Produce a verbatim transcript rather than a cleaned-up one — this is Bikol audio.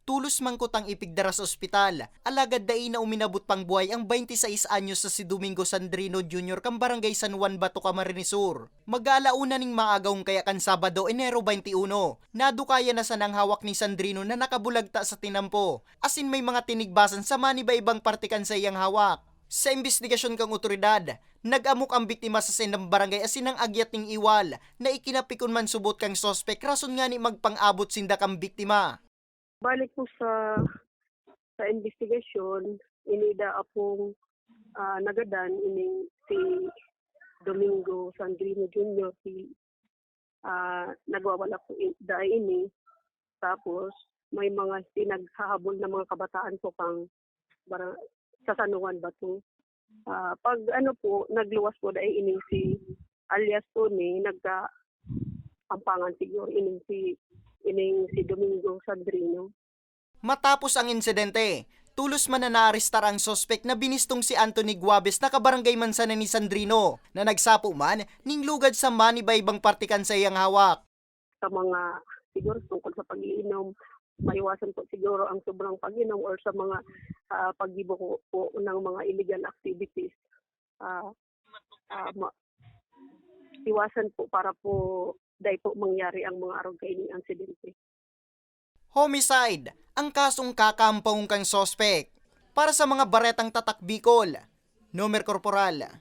Tulos man kutang ipigdara sa ospital, alagad dai na uminabot pang buhay ang twenty-six anyos na si Domingo Sandrino Junior kan Barangay San Juan Bato, Camarines Sur. Mag-aalauna ning maagahon kaya kan Sabado, Enero twenty-one, nadukayan na sana ang hawak ni Sandrino na nakabulagta sa tinampo, asin may mga tinigbasan sa manibaibang parte kan saiyang hawak. Sa imbestigasyon kan otoridad, nag-amok ang biktima sa saindang barangay asin ang agyat ning iwal na ikinapikon man subot kan suspek, rason ngani magpang-abot sinda kan biktima. Balik po sa, sa imbestigasyon, ini daa pong, ah, nagadan, ining si Domingo Sandrino Junior, si, ah, nagwawala po i-, daa ini. Tapos, may mga pinaghahabol na mga kabataan po kang bara-, sa San Juan Bato. Ah, pag ano po, nagluwas po dai ining si alias Tony, nagka-ampangan siguro ining si, ining si Domingo Sandrino. Matapos ang insidente, tulos man na naarestar ang suspek na binistong si Anthony Guabes na kabarangay man sana ni Sandrino, na nagsapo man ning lugad sa manibaibang parte kan saiyang hawak. Sa mga, siguro, tungkol sa pag-iinom, maiwasan po siguro ang sobrang pag-inom or sa mga, ah, paggibo po, po ng mga illegal activities. Ah, ah, ma-, iwasan po para po dai po mangyari ang mga arog kaining insidente. Homicide ang kasong kakaampawon kan suspek. Para sa mga baretang Tatak Bicol, Nomer Corporal.